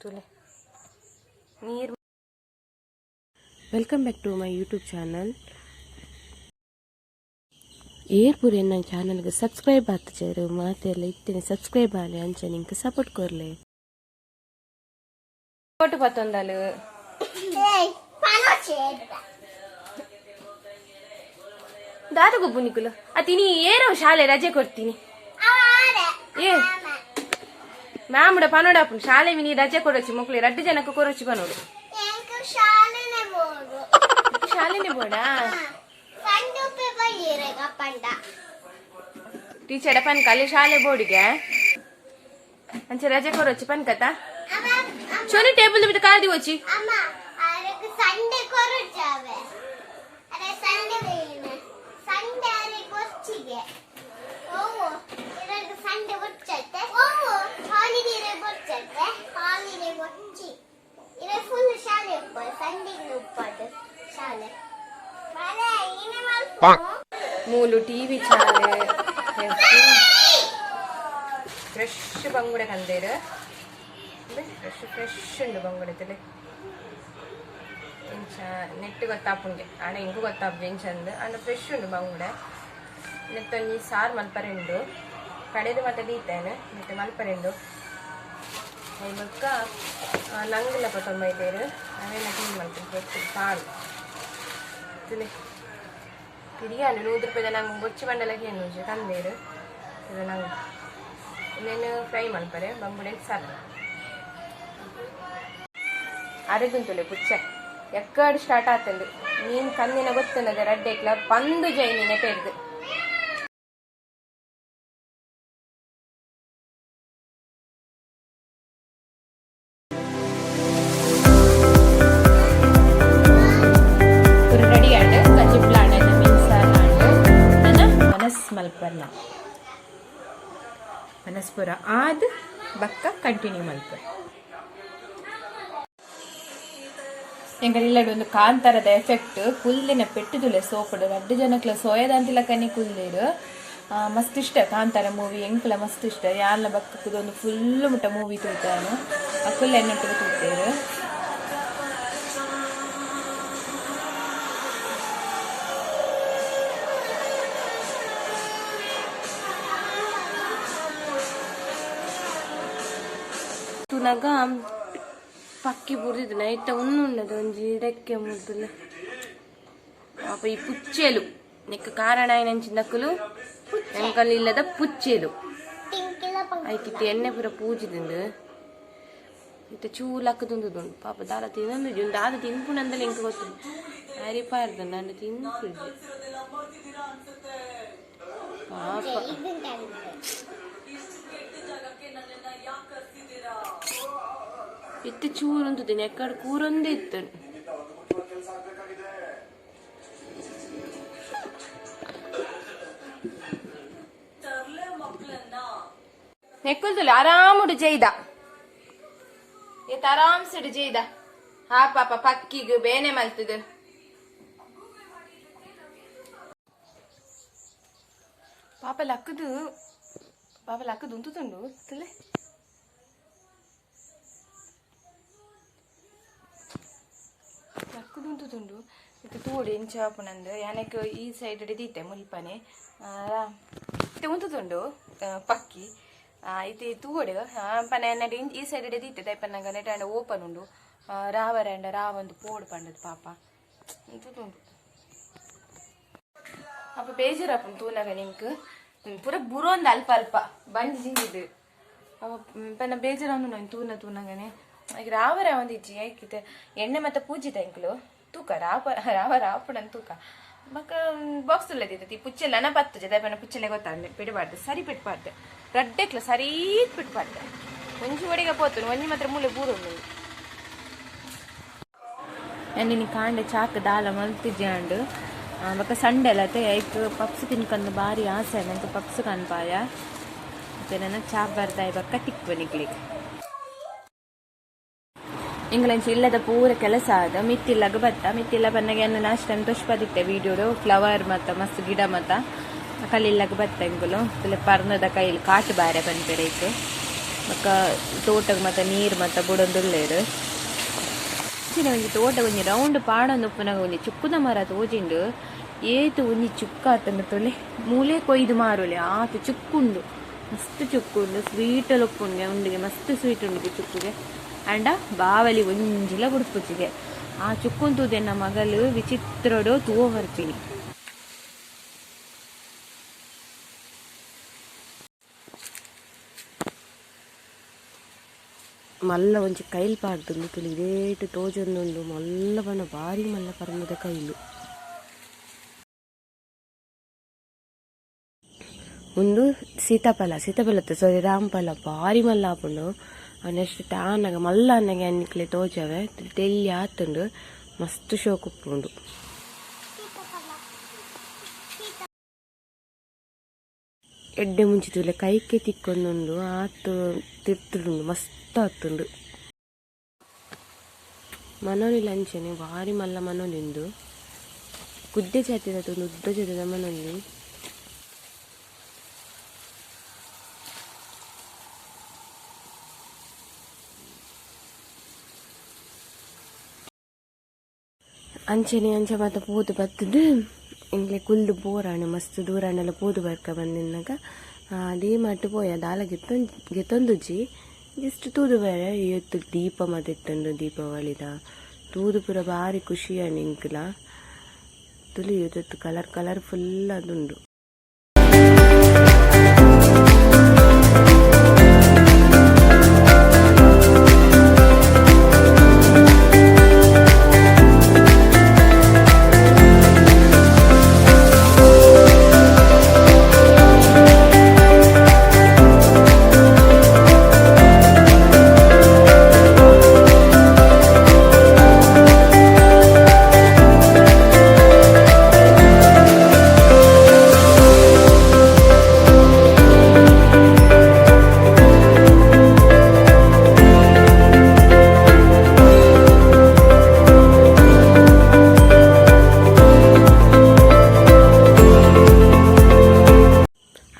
ತೂಲೆ ನೀರು. Welcome back to my YouTube channel. ಏರ್ ಪೂರ ಎನ್ನ ಚಾನಲ್ಗೆ ಸಬ್ಸ್ಕ್ರೈಬ್ ಆತುಜೆರ್ ಮಾತೆರ್ಲ ಇತ್ತೆನೆ ಸಬ್ಸ್ಕ್ರೈಬ್ ಆಲೆ, ಅಂಚನೆ ಎಂಕ್ ಸಪೋರ್ಟ್ ಕೊರ್ಲೆ. ಫೋಟೋ ಪತ್ತೊಂದಲು. ದಾದ ಗೊಬ್ಬು ನಿಕುಲು? ಅತಿನಿ ಏರೋ ಶಾಲೆ ರಜೆ ಕೊಡ್ತೀನಿ. ಏ ಮ್ಯಾಮ್ ಪನೋಡಾಪುಂಡು, ಶಾಲೆ ಮಿನಿ ರಜೆ ಕೊಡೊಚ್ಚಿ, ಮೊಕ್ಲೆ ರಡ್ಡು ಜನಕ್ಕೆ ಕೊರೊಚ್ಚಿ ಪನೋಡು. ಶಾಲೆನೆ ಬೋಡು. ಶಾಲೆನೆ ಬೋಡಾ? ಸಣ್ಣ ಪೇಪರ್ ಪಂಡ. ಟೀಚರ್ ಪನ್ಕ ಅಲ್ಲಿ ಶಾಲೆ ಬೋರ್ಡಿಗೆ ಅಂಚೆ ರಜೆ ಕೊರೊಚ್ಚಿ ಪನ್ಕತ. ಚೋನಿ ಟೇಬಲ್ ಬಿಟ್ಟು ಕಾದಿ ವಚ್ಚಿ. ಅಮ್ಮ, ಅದಕ್ಕೆ ಸಂಡೆ ಕೊರಚಾವೆ. ಅರೆ, ಸಂಡೆ ಬೇನೆ ಸಂಡೆ ಅರೆ ಕೊಚ್ಚಿಗೆ ಓ ಇದಕ್ಕೆ ಸಂಡೆ ಬೊಚ್ಚತ್ತೆ. ಓ, ಹಾಲಿಡೇ ಬೊಚ್ಚತ್ತೆ. ಹಾಲಿಡೇ ಬೊಚ್ಚಿ ಇದೆ. ಫುಲ್ ಶಾಲೆ ಉಪ್ಪ ಸಂಡೆ ಉಪ್ಪಾಡು ಶಾಲೆ ಮಳೆ ಏನೇ ಮಲ್ಪ. ಮೂಲು ಟಿವಿ ಚಾಲೆ. ಫ್ರೆಶ್ ಬಂಗುಡೆ ಕಂದೇರು. ಫ್ರೆಶ್ ಫ್ರೆಶ್ ಉಂಡು ಬಂಗುಡೆ ತಲೆ. ಇಂಚ ನೆಟ್ ಗೊತ್ತಾಪುಂಡೆ ಆಂಡ ಇಂಕು ಗೊತ್ತಾಪು ಇಂಚಂದು. ಆಂಡ ಫ್ರೆಶ್ ಉಂಡು ಬಂಗುಡೆ. ನೆತ್ತೊಂಜಿ ಸಾರು ಮಲ್ಪರೆ ಉಂಡು. ಕಡೆದು ಮತ್ತೆ ದೀತೇನೆ, ನೆತ್ತೆ ಮಲ್ಪರೆ ಉಂಡು. ಅಯಿ ಬೊಕ್ಕ ನಂಗುಲ ಪತ್ತೊಂಬೈದೇರು ಅವೆಲ್ಲ ಕ್ಲೀನ್ ಮಲ್ಪು ಫ್ರೆಶ್ ಸಾರು ತುಲೆ. ತಿರಿಯಾನು 100 ರೂಪಾಯಿದ ನಂಗೆ ಬೊಚ್ಚಿ ಬಂಡಲಕ್ಕೆ ಏನು ಕಂದೇರು. ಇದು ನಂಗೆ ಇನ್ನೇನು ಫ್ರೈ ಮಲ್ಪರೆ, ಬಂಗುಡೆ ಸಾರು. ಅರೆದುಂತುಲೆ ಪುಚ್ಚೆ ಎಕ್ಕಡ್ ಸ್ಟಾರ್ಟ್ ಆತಂದು. ನೀನ್ ಕಂದಿನ ಗೊತ್ತುಂದದೆ ರಡ್ಡೆಕ್ಲ ಪಂದು ಜೈ ನೀನೆ ಪೆರ್ದು. ರೆಡಿ ಆಂಡ್ ಕಜಿಪ್ಲ ಆಂಡ್ ಮೀನ್ ಆಂಡ್ ನನ್ನ ಮನಸ್ ಮಲ್ಪರ್ನ ಮನಸ್ಪುರ ಆದ್ ಬಕ್ಕ ಕಂಟಿನ್ಯೂ ಮಲ್ಪ. ಎಂಕಲ್ ಒಂದು ಕಾಂತಾರದ ಎಫೆಕ್ಟ್. ಕುಲ್ದಿನ ಪೆಟ್ಟುದುಲೆ ಸೋಪುಡು. ರಡ್ಡು ಜನಕ್ಲ ಸೋಯದಂತಿಲ ಕನಿ ಕುಲ್ದೇರು. ಮಸ್ತ್ ಇಷ್ಟ ಕಾಂತಾರ ಮೂವಿ ಎಂಕ್ಲ, ಮಸ್ತ್ ಇಷ್ಟ. ಯಾರ್ಲ ಬಕ್ಕ ಕುದೊಂದು ಫುಲ್ ಮುಟ್ಟ ಮೂವಿ ತೂತಾನು. ಅಕುಲ್ ಎನ್ನೊಟ್ಟಿಗೆ ತೂತೇರು. ತೂನಗ ಪಕ್ಕಿ ಬುರ್ದಿದ್ದು ನೈತ ಉಣ್ಣುಂಡದ ಒಂಜಿ ರೆಕ್ಕೆ ಮುರ್ದುಲೆ. ಪಾಪ ಈ ಪುಚ್ಚೆಲು. ನೆಕ್ ಕಾರಣ ಏನಂಚಿನಕುಲು ಎಂಕಲ್ ಇಲ್ಲದ ಪುಚ್ಚೆಲು. ಟಿಂಕಿಲ. ಐಕಿತ್ತು ಎಣ್ಣೆ ಪೂರ ಪೂಜಿದಿಂದು. ಇತ್ತೆ ಚೂಲು ಲಕ್ಕದುಂದು. ಪಾಪ ದಾದ ತಿನ್ನೊಂದು, ದಾದ ತಿನ್ಪುನಂದಲ ಎಂಕ್ ಗೊತ್ತು ಅರಿ ಪಾರ್ದ ಅಂಡ ತಿನ್ಪುಜಿ ಪಾಪ. ಇತ್ತೆ ಚೂರು ಉಂತುದಿನಿ ಎಕ್ಕಡ್ ಕೂರೊಂದೇ ಇತ್ತು. ನೆಕ್ಕುಲ್ತುಲೆ ಆರಾముಡು ಜೈದ ಏತ್ ಆರಾಮ್ಸೆಡು ಜೈದ. ಹಾ ಪಾಪ, ಪಕ್ಕಿಗ್ ಬೇನೆ ಮಲ್ತದು. ಪಾಪ ಲಕ್ಕದು, ಪಾಪ ಲಕ್ಕದು ಉಂತುದುಂಡು ತುಲೆ. ಲಕ್ಕದು ಉಂತುದುಂಡು. ಇತ್ತೆ ತೂಡು ಎಂಚ ಆಪುನಂದು. ಯಾನಕ್ ಈ ಸೈಡ್ ದೀತೆ ಮುಲ್ಪನೆ. ಇತ್ತೆ ಉಂತುದುಂಡು ಪಕ್ಕಿ. ಇತ್ತೆ ತೂವೊಡು ಪನ ಎನ್ನಡ ಈ ಸೈಡ್ ದೀತೆ ದೈಪನ್ನಗ ನೆಟ್ ಆಂಡ ಓಪನ್ ಉಂಡು. ರಾವರ ಅಂಡ ರಾವಂದು ಪೋಡು ಪಂಡದು. ಪಾಪ ಉಂತುದುಂಡು. ಅಪ್ಪ ಬೇಜಾರಾಪುಂಡು ತೂನಗ ನಿಂಕ್. ಪೂರ ಬುರೊಂದು ಅಲ್ಪ ಅಲ್ಪ ಬಂಜಿ ಜಿಂಜಿದ್. ಅವ ಪನ್ನ ಬೇಜಾರಾವೊಂದು ತೂನ ತೂನಗನೆ. ಈಗ ರಾವರ ಒಂದಿಜ್ಜಿ ಐಕಿತೆ ಎಣ್ಣೆ ಮತ್ತೆ ಪೂಜಿತ ಎಂಕುಲು. ತೂಕ ರಾಪ ರಾವ ರಾಪುಡನ್ ತೂಕ. ಬೊಕ ಬಾಕ್ಸ್ ಉಲ್ಲದಿತ್ತು. ಈ ಪುಚ್ಚೆಲ್ಲ ಪತ್ತು ಜದ ಪುಚ್ಚೆಲೆ ಗೊತ್ತಾಂಡೆ ಬಿಡಬಾರ್ದು. ಸರಿ ಬಿಟ್ಬಾರ್ದು, ರಡ್ಡೆಕ್ಲ ಸರಿ ಬಿಟ್ಬಾರ್ದು. ಒಂಜಿ ಒಡಿಗ ಪೋತುನು, ಒಂಜಿ ಮಾತ್ರ ಮೂಲೆ ಬೂರುಂಡು. ನಿನ್ನ ಕಾಂಡೆ ಚಾಕ್ ದಾಲ ಮಲ್ತಿಜ್ಜಾಂಡ್. ಬೊಕ ಸಂಡೆ ಅಲ್ಲ, ಐಕ್ ಪಪ್ಸ್ ತಿನ್ಕಂದು ಬಾರಿ ಆಸೆ. ನಂಗೆ ಪಪ್ಸ್ ಕನ್ಪಾಯ. ಮತ್ತೆ ನನ್ನ ಚಾ ಬರ್ದಾಯ್ ಬಕ್ಕ ತಿಕ್ಕು ನಿಕ್ಲಿಗ್. ಎಂಕಲಂಚ ಇಲ್ಲದ ಪೂರ ಕೆಲಸ ಆದ ಮಿತ್ತಿಲ್ಲಗ ಬತ್ತ. ಮಿತ್ತಿಲ್ಲ ಬನ್ನಗ ಎನ್ನ ಲಾಸ್ಟ್ ಟೈಮ್ ತೋಷ್ಪದಿತ್ತೆ ವೀಡಿಯೋಡು, ಫ್ಲವರ್ ಮತ್ತ ಮಸ್ತ್ ಗಿಡ ಮತ್ತ. ಕಲಿಲ್ಲಗ ಬತ್ತ ಎಂಕುಲು. ಪರ್ನದ ಕೈಲಿ ಕಾಟು ಬಾರೆ ಪನ್ಪೆರ್ ಐಕ್. ಬೊಕ್ಕ ತೋಟಗ್ ಮಾತ ನೀರ್ ಮಾತ ಬುಡೊಂದುಲ್ಲೆರ್ ಅಂಚಿನ ಒಂಜಿ ತೋಟ ಒಂಜಿ ರೌಂಡ್ ಪಾಡೊಂದು ಉಪ್ಪುನಗ ಒಂಜಿ ಚುಕ್ಕುದ ಮರ ತೋಜಿಂಡು. ಏತ್ ಒಂಜಿ ಚುಕ್ಕ ಆತುಂಡು ತೂಲೆ ಮೂಲೆ ಕೊಯ್ದು ಮಾರುಲೆ ಆತ್ ಚುಕ್ಕುಂಡು ಮಸ್ತ್ ಚುಕ್ಕುಂಡು ಸ್ವೀಟ್ ಉಪ್ಪುಂಡು ಉಂಡುಗೆ ಮಸ್ತ್ ಸ್ವೀಟ್ ಉಂಡುಗೆ ಚುಕ್ಕುಗೆ. ಆಂಡ ಬಾವಲಿ ಒಂಜಿಲ ಬುಡ್ಪುಜಿಗೆ ಆ ಚುಕ್ಕುನ್ ತೂದೆನ್ನ ಮಗಲು ವಿಚಿತ್ರಡು ತೂವ ಬರ್ಪಿನಿ. ಮಲ್ಲ ಒಂಜಿ ಕೈಲ್ ಪಾಡ್ದುಂಡು ತುಲಿ ಇದೇಟ್ ತೋಜೊಂದುಂಡು ಮಲ್ಲ ಬಣ್ಣ ಬಾರಿ ಮಲ್ಲ ಪರ್ಮದ ಕೈಲು. ಉಂದು ಸೀತಾಫಲ ಸೀತಾಫಲತ್ತ ಸಾರಿ ರಾಮಫಲ ಬಾರಿ ಮಲ್ಲ ಆಪುಂಡು. ನೆಕ್ಸ್ಟ್ ತಾನಗ ಮಲ್ಲ ಅನ್ನಗ ಅನ್ನಿಕ್ಲೆ ತೋಜವೆ ತೆಲ್ಲಿ ಆತುಂಡು ಮಸ್ತ್ ಶೋಕು ಉಪ್ಪುಂಡು. ಎಡ್ಡೆ ಮುಂಚಿ ತೂಲೆ ಕೈಕೆ ತಿಕ್ಕೊಂದುಂಡು ಆತ್ ತಿರ್ತುಂಡು ಮಸ್ತ್ ಆತುಂಡು. ಮನೋಲಿ ಅಂಚನೆ ಬಾರಿ ಮಲ್ಲ ಮನೋಲಿಂದು ಕುದ್ದೆ ಜಾತಿದ ಉದ್ದ ಜಾತಿದ ಮನೋಲಿ. ಅಂಚನೆ ಅಂಚ ಮಾತ ಪೋದು ಬತ್ತುದು ಎಂಕ್ಲೆ ಕುಲ್ದು ಬೋರಾಣೆ ಮಸ್ತ್ ದೂರಾಣೆಲ್ಲ ಪೋದು ಬರ್ಕ ಬಂದಿನ್ನಾಗ ಡಿ ಮಾರ್ಟ್ ಪೋಯ ದಾಲ ಗೆತ್ತೊಂದುಜ್ಜಿ ಜಸ್ಟ್ ತೂದು ಬೇರೆ ಏತ್ ದೀಪ ಮಾತ ಇತ್ತುಂಡು ದೀಪಾವಳಿದ ತೂದು ಪೂರ ಬಾರಿ ಖುಷಿ ಆಂಡ್ ಎಂಕ್ಲ ತುಲಿ ಏತ್ ಕಲರ್ ಕಲರ್ ಫುಲ್ ಅದುಂಡು.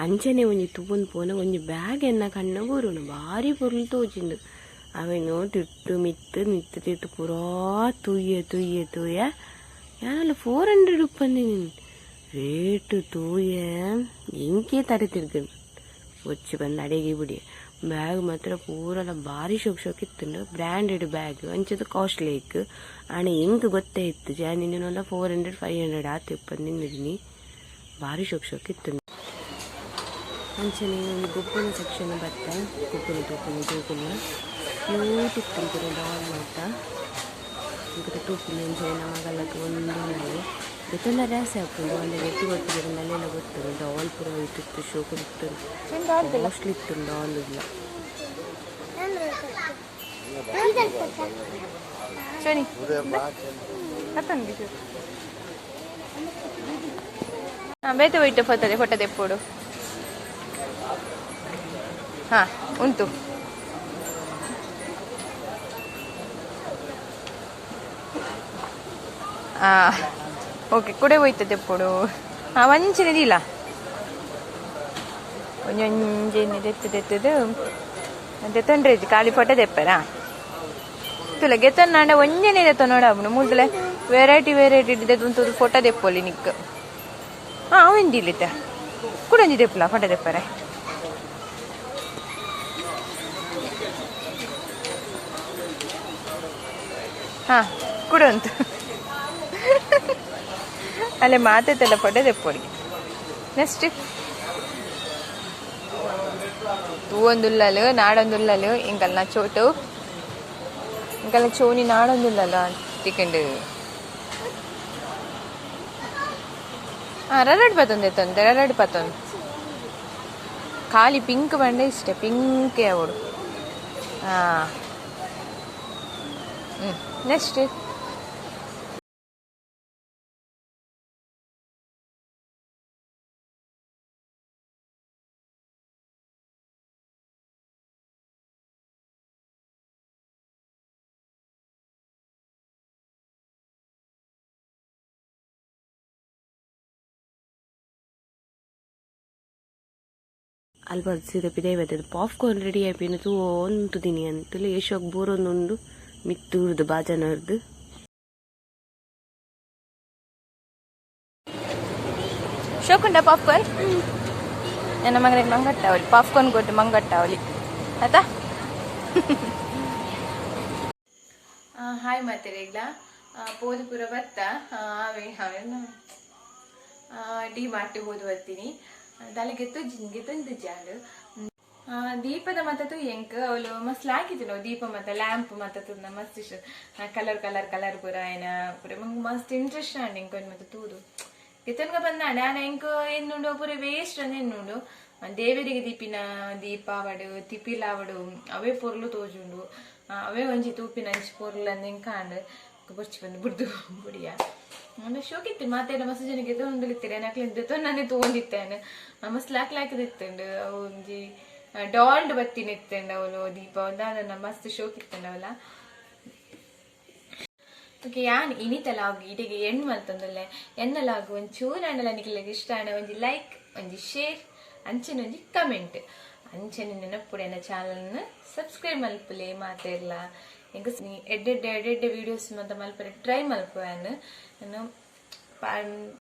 ಅಂಚನೆ ಒಂಜಿ ತೂವೊಂದು ಪೋನ ಒಂಜಿ ಬ್ಯಾಗ್ ಎನ್ನ ಕಣ್ಣ ಬೂರುಂಡು ಬಾರಿ ಪೊರ್ಲು ತೋಜಿಂಡು. ಅವೆನ್ ತಿರ್ತು ಮಿತ್ತ್ ಮಿತ್ತ್ ತಿರ್ತು ಪೂರಾ ತೂಯೆ ತೂಯೆ ತೂಯೆ ಯಾನಲ 400 ಉಪ್ಪಂದಿನಿ ರೇಟ್ ತೂಯೆ ಎಂಕೆ ತರೆ ತಿರ್ಗಂಡು ಒಚ್ಚಿ ಬಂದು ಅಡೆಗೆ ಬಿಡಿ. ಬ್ಯಾಗ್ ಮಾತ್ರ ಪೂರಲ ಬಾರಿ ಶೋಕ್ ಶೋಕ್ ಇತ್ತುಂಡು ಬ್ರ್ಯಾಂಡೆಡ್ ಬ್ಯಾಗ್ ಅಂಚದ ಕಾಸ್ಟ್ಲಿ ಇಕ್ ಆಂಡ ಎಂಕ್ ಗೊತ್ತೇ ಇತ್ತು ಜಾನಿನಲ್ಲ 400 500 ಆತು ಇಪ್ಪಂದಿನಿ ಬಾರಿ ಶೋಕ್ ಶೋಕ್ ಇತ್ತುಂಡು. ಅಂಚನೆ ಒಂಜಿ ಗೊಬ್ಬುನ ಸೆಕ್ಷನ್ ಬತ್ತ ಗೊಬ್ಬುನ ತೂಪುನ ಜೋಕುಲ್ನ ಕ್ಯೂಟ್ ಇತ್ತುಂಡು ಪೂರ ಡಾಲ್ ಮಾತ ಇಂಕುಲು ತೂಪುನ ಅಂಚನೆ ನಮಗಲ್ಲ ತೂವೊಂದುಲ್ಲೆರ್ ದೆತೊನರೆ ಆಸೆ ಆಪುಂಡು ಆಂಡ ನೆಟ್ಟ್ ಗೊತ್ತಿಜ್ಜಿ ಅಲ್ಲೆಲ್ಲ ಗೊತ್ತುಂಡು ಡಾಲ್ ಪೂರ ಇತ್ತಿತ್ತು ಶೋಕುಡು ಇತ್ತುಂಡು ಕಾಸ್ಟ್ಲಿ ಇತ್ತುಂಡು ಡಾಲ್ ಲ. ಸರಿ ಹಾಂ ಬೇತೆ ಹೋಯ್ತು ಫೋಟೋ ಫೋಟೋ ತೆಪ್ಪೋಡು. ಹಾ ಉಂಟು. ಹಾಂ ಓಕೆ ಕುಡೆ ಹೋಯ್ತು ತೆಪ್ಪೋಡು. ಹಾಂ ಒಂಚಿನ ಇಲ್ಲ ಒಂಜೊಂಜಿ ದೆತ್ತು ದೆತ್ತದು ದೆತ್ತೊಂಡ್ರೆ ಖಾಲಿ ಫೋಟೋ ತೆಪ್ಪರಾ ತುಲೆ ಗೆತ್ತೊಂಡ ಒಂಜನೇ ದೆತ್ತ ನೋಡ ಮೂಲ್ತಲೆ ವೆರೈಟಿ ವೆರೈಟಿ ದೆತ್ತೊಂದು ಫೋಟೋ ದೆಪ್ಪೊಲಿ ನಿಕ್. ಹಾಂ ಅವೆಂಜಿ ಇಲ್ಲಿತ್ತೆ ಕುಡೊಂಜಿ ದೆಪ್ಪಲ ಫೋಟೋ ದೆಪ್ಪರೆ. ಹಾಂ ಕುಡೊಂತು ಅಲ್ಲೇ ಮಾತೈತೆಲ್ಲ ಫೋಟೋ ದೆಪ್ಪೊಲಿ. ನೆಕ್ಸ್ಟ್ ತೂವೊಂದುಲ್ಲಲು ನಾಡೊಂದುಲ್ಲಲು ಎಂಕಲ್ನ ಚೋಟು ಎಂಕಲ್ನ ಚೋನಿ ನಾಡೊಂದುಲ್ಲಲ ತಿಕ್ಕಂಡು. ಹಾಂ ರರಡ್ ಪತ್ತೊಂದು ಎತ್ತೊಂದು ರರಡ್ ಪತ್ತೊಂದು ಖಾಲಿ ಪಿಂಕ್ ಬಂಡೆ ಇಷ್ಟ ಪಿಂಕ್ ಅವಡು. ಹಾಂ ಹ್ಞೂ ನೆಕ್ಸ್ಟ್ ಅಲ್ಪ ಸೀದಾ ಪಿದಯಿ ಬತ್ತದು ಪಾಪ್ಕಾರ್ನ್ ರೆಡಿ ಆಪಿನ ತೂವೊಂತುದಿನಿ ಅಂತಲೇ ಯಶೋಕ್ ಬೂರೊಂದುಂಡು ಮಿತ್ತೂರ್ದು ಬಾಜನರ್ದು. ಶೋಕುಂಡ ಪಾಪ್ಕಾರ್ನ್? ನನ್ನ ಮಗನಿಗೆ ಮಂಗಟ್ಟಾವಲಿ, ಪಾಪ್ಕಾರ್ನ್ ಕೊಟ್ಟು ಮಂಗಟ್ಟಾವಲಿ ಆಯ್ತಾ? ಹಾಯ್ ಮಾತೆರೆಗ್ಲ, ಪೋದು ಪೂರ ಬತ್ತ. ಆವೆ ಅವೇನು ಡಿ ಮಾರ್ಟ್ ಹೋದು ಬರ್ತೀನಿ. ದಾಲಿಗೆ ಜಿನ್ಗೆ ತಂದು ಜಾಡು ದೀಪದ ಮತ್ತ ಎಂಕ್ ಅವಳು ಮಸ್ತ್ ಲಾಕಿತ್ತು ದೀಪ ಮತ್ತ ಲ್ಯಾಂಪ್ ಮತ್ತ ತುನ್ನ ಮಸ್ತ್ ಇಷ್ಟ. ಕಲರ್ ಕಲರ್ ಕಲರ್ ಪೂರ ಏನ ಪೂರ ಮಂಗ್ ಮಸ್ತ್ ಇಂಟ್ರೆಸ್ಟ್ ಆಂಡ್ ಎಂಕ್ ಮತ್ತೆ ತೂದು ಗೆತನ್ಗ ಬಂದಾಂಡ. ಆನ ಎಂಕ್ ಎನ್ನುಂಡು ಪೂರ ವೇಸ್ಟ್ ಅಂದ್ ಎನ್ನುಂಡು. ದೇವರಿಗೆ ದೀಪಿನ ದೀಪ ಆವಡು, ತಿಪಿಲಾವಡು, ಅವೇ ಪೊರ್ಲು ತೋಜುಂಡು. ಅವೇ ಒಂಜಿ ತೂಪಿನ ಅಂಚಿ ಪೊರ್ಲು ಅಂದ್ ಎಂಕ್ ಆಂಡ್. ಬೊರ್ಚಿ ಬಂದು ಬುಡ್ದು ಬುಡಿಯ. ಆಂಡ ಶೋಕಿತ್ತು ಮಾತೆಲ್ಲ ಮಸ್ತ್ ಜನಕ್ಕೆ ಎತ್ತೊಂದುಲಿತ್ತಾರೆ. ಅಕ್ಲೆನ್ ದೆತೊಂದಾನೆ ತೋಂದಿತ್ತೇನೆ. ಮಸ್ತ್ ಲಾಕ್ ಲಾಕ್ದಿತ್ತುಂಡು. ಅವು ಒಂಜಿ ಡಾಲ್ಡ್ ಬತ್ತಿನ ಇತ್ತುಂಡು ಅವಳು ದೀಪ ದಾದನ ಮಸ್ತ್ ಶೋಕ್ ಇತ್ತುಂಡು ಅವಲ. ಓಕೆ, ಯಾನ್ ಇನಿತ ಲಾಗ್ ಇಡೆಗೆ ಎಂಡ್ ಮಲ್ತೊಂದುಲ್ಲೆ. ಎನ್ನ ಲಾಗ್ ಒಂಚೂರು ಆಂಡಲ ನಿಕ್ಲೆಗ್ ಇಷ್ಟ ಆಂಡ ಒಂಜಿ ಲೈಕ್, ಒಂಜಿ ಶೇರ್, ಅಂಚನೆ ಒಂಜಿ ಕಮೆಂಟ್, ಅಂಚನೆ ನೆನಪುಡು ಎನ್ನ ಚಾನಲ್ನ ಸಬ್ಸ್ಕ್ರೈಬ್ ಮಲ್ಪುಲೆ ಮಾತೆರ್ಲ. ಎಂಕ್ ಎಡ್ಡೆ ಎಡ್ಡೆ ಎಡ್ಡೆ ಎಡ್ಡೆ ವೀಡಿಯೋಸ್ ಮಾತ ಮಲ್ಪರೆ ಟ್ರೈ ಮಲ್ಪುವೆ.